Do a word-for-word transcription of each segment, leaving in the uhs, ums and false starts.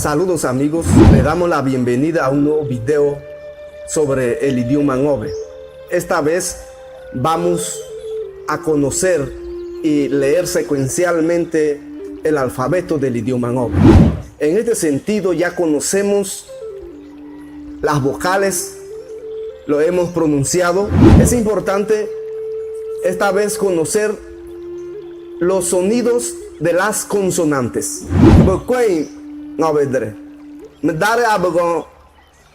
Saludos amigos, le damos la bienvenida a un nuevo video sobre el idioma ngobe. Esta vez vamos a conocer y leer secuencialmente el alfabeto del idioma ngobe. En este sentido ya conocemos las vocales, lo hemos pronunciado. Es importante esta vez conocer los sonidos de las consonantes. Kobokoi ngobedre. Medare abgo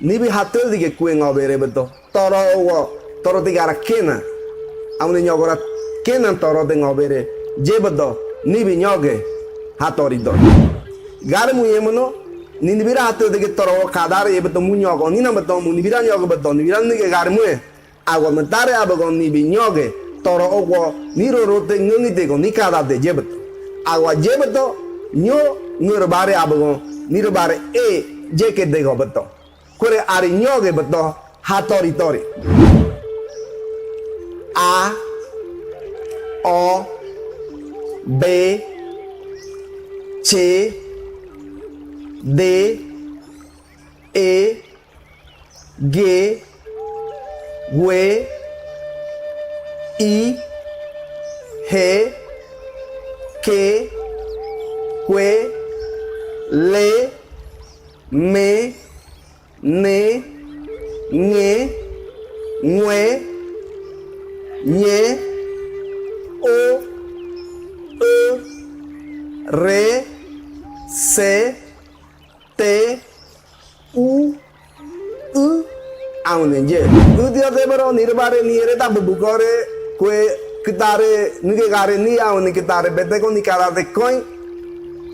nibi hatodi ge kue ngobere bedo. Toro owo, toro tigara kena. Aune nyogora kena toro de ngobere. Je bedo, nibi nyoge. Hatori do. Gare mu yemono, ni nibira hatodi ge toro owo kadare ye bedo mu nyogo. Ni na bedo mu nibira nyogo bedo, nibira nige gare mu e. Awa medare abgo nibi nyoge, toro owo, ni roro te ngengi te go, ni kada de je bedo. Awa je bedo, nyo ngerebare abgo, ni rebare e, je ke de go bedo. Kore ari nyoge bedo, hatori tori. A, o, be, che, de, e, ge, we, i, he, ke, kue, le, me, ne, nge, ngwe, nye, o, e, re, se, te, u, ü. Aune nje. Ü dio de bero, ni rebare ni ereta bubukore, kue ketare, nige gare ni aune ketare, bete ko ni kada de koi,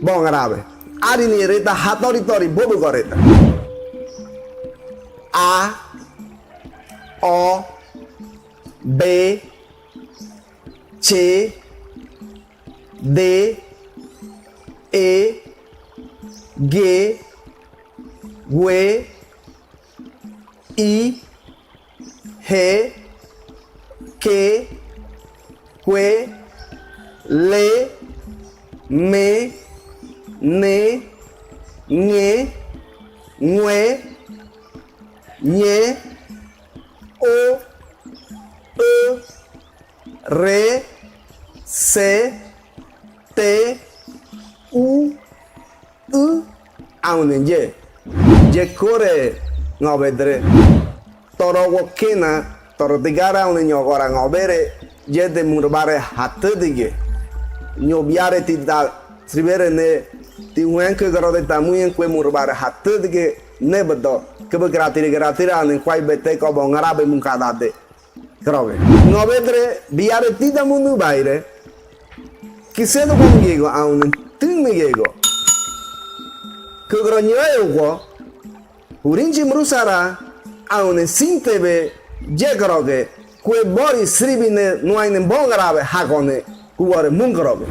bongarabe. Ari ni ereta hatori tori bubukore ta. A, o, be, che, de, e, ge, we, i, he, ke, kue, le, me, ne, nge, ngwe, nye, o, e, re, se, te, u, ü. Aune nje. Je kore ngobedre. Toro owo kena, toro tigara aune nyogora ngobere, je de mu rebare hatodi ge. Nyo biare ti ta sribere ne, ti uenke garode ta muenke mu rebare hatodi ge, ne bedo. Kebe gratire gratire aune kwai bete ko bongarabe mu kada de. Kroge. Ngobedre, biare tida munu baire. Kisedo kon gego aune, tin gego. Kugro nyoe ugo. Urinji mrusara, aune sintebe, je kroge. Kue bori sribine, nuaine bongarabe, hakone. Kuware mun kroge.